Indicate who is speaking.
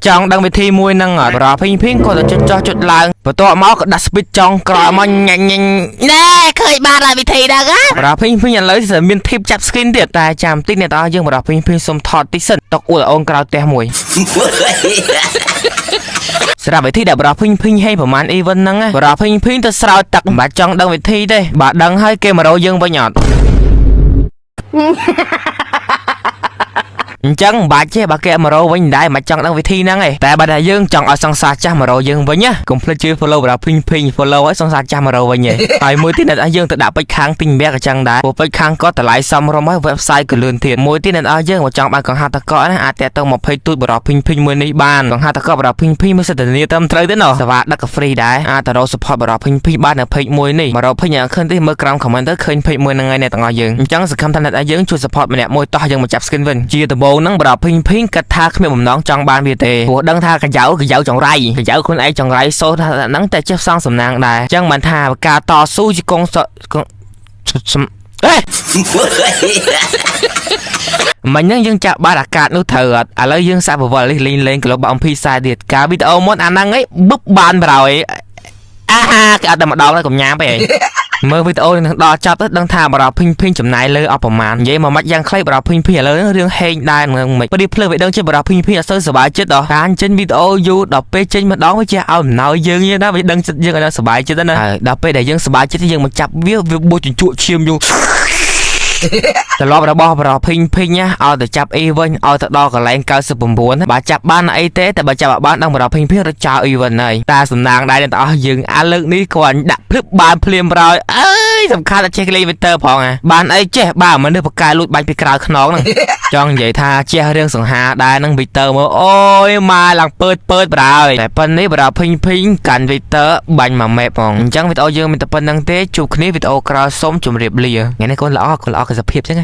Speaker 1: ចង់ដឹងវិធីមួយហ្នឹងអត់បរោះភីងភីងគាត់ទៅចុចចោះចុចឡើងបន្ទាប់មកក៏ដាក់ speed ចង់ក្រោយមកញ៉ាញ់ញ៉ាញ់
Speaker 2: ណែឃើញបានហើយវិធីហ្នឹងហ៎
Speaker 1: បរោះភីងភីងឥឡូវស្ទើរមានធីបចាប់ skin ទៀតតែចាំតិចអ្នកទាំងអស់យើងបរោះភីងភីងសុំថតតិចសិនຕົកអួតអូនក្រៅផ្ទះមួយ សម្រាប់វិធីដែលបរោះភីងភីងហេប្រហែល event ហ្នឹងណាបរោះភីងភីងទៅស្រោចទឹកមិនបាច់ចង់ដឹងវិធីទេបើដឹងហើយគេមករកយើងវិញអត់ អញ្ចឹងមិនបាច់ទេបើគេមករកវិញមិនដែរមិនចង់ដឹងវិធីហ្នឹងឯងតែបើតែយើងចង់ឲ្យសង្សារចាស់មករកយើងវិញណាកុំភ្លេចជួយ follow បរោះភីងភីង follow ឲ្យសង្សារចាស់មករកវិញឯង ហើយមួយទៀតអ្នកឲ្យយើងទៅដាក់ពេជ្រខាងទិញមាសក៏ចឹងដែរព្រោះពេជ្រខាងគាត់តម្លៃសមរម្យហើយ website ក៏លឿនទៀតមួយទៀតអ្នកឲ្យយើងបើចង់បានកង្ហាតកកណាអាចតាក់ទង20ទូចបរោះភីងភីងមួយនេះបានកង្ហាតកកបរោះភីងភីងមានសិទ្ធិធានាត្រឹមត្រូវទេណោះសេវាដឹកក៏ free ដែរអាចទៅរក support បរោះភីងភីងបាននៅ page មួយនេះបរោះភីងយ៉ាងឃើញទេមើលក្រោម comment ទៅឃើញ page មួយហ្នឹងហើយអ្នកទាំងអស់យើងអញ្ចឹងសង្ឃឹមថាអ្នកឲ្យយើងជួយ support ម្នាក់មួយតោះយើងមកចាប់ skin វិញជាដំបូងហ្នឹងបរោះភីងភីងគិតថាគ្មានបំណងចង់បានវាទេព្រោះដឹងថាកាយ៉ៅកាយ៉ៅចង្រៃកាយ៉ៅខ្លួនឯងចង្រៃសូថាហ្នឹងតែចេះផ្សងសំណាងដែរអញ្ចឹងមិនថាការតស៊ូជាកងសកងសំអេ មិញហ្នឹងយើងចាក់បានអាកាសនោះត្រូវអត់ឥឡូវយើងសាកបវលនេះលេងលេងក្លបអំភីខ្សែទៀតកាលវីដេអូមុនអាហ្នឹងឯងបឹបបានប្រហើយអាហាគេអត់តែម្ដងទេកុំញ៉ាំពេកឯងមើលវីដេអូនេះដល់ចប់ទៅដឹងថាបរោភីងភីងចំណាយលើអស់ប្រមាណនិយាយមកម៉ាច់យ៉ាងខ្លីបរោភីងភីងឥឡូវហ្នឹងរឿងហេងដែរនឹងមិនព្រីភ្លើវាដឹងជាបរោភីងភីងអត់សូវសប្បាយចិត្តដល់ការចេញវីដេអូយូរដល់ពេលចេញម្ដងវាចេះឲ្យអំណោយយើងទេណាវាដឹងចិត្តយើងឲ្យសប្បាយចិត្តណាហើយដល់ពេលដែលយើងសប្បាយចិត្តយើងមកចាប់វាវាបួចជញ្ជក់ឈាមយើង ត្រឡប់របស់បរោះភីងភីងណាឲ្យទៅចាប់អីវិញឲ្យទៅដល់កន្លែង99បើចាប់បានអីទេតែបើចាប់អត់បានដឹងបរោះភីងភីងរត់ចោលអីវិញហើយតែសំណាងដែរអ្នកទាំងអស់យើងអាលើកនេះគាត់ដាក់ភ្លឹបបានភ្លាមប្រោយអើយសំខាន់តែចេះលេងវីទ័រផងហ่ะបានអីចេះបាទមនុស្សបកកែលួចបាញ់ពីក្រៅខ្នងហ្នឹង ចង់និយាយថាចេះរឿងសង្ហាដែរនឹងវីទ័រមើលអូយម៉ែឡើងពើតពើតប្រហើយតែប៉ុណ្នេះបរោះភីងភីងកាន់វីទ័របាញ់មួយម៉េបផងអញ្ចឹងវីដេអូយើងមានតែប៉ុណ្្នឹងទេជួបគ្នាវីដេអូក្រោយសូមជម្រាបលាថ្ងៃនេះកូនល្អកូនល្អកសភាពចឹងណា។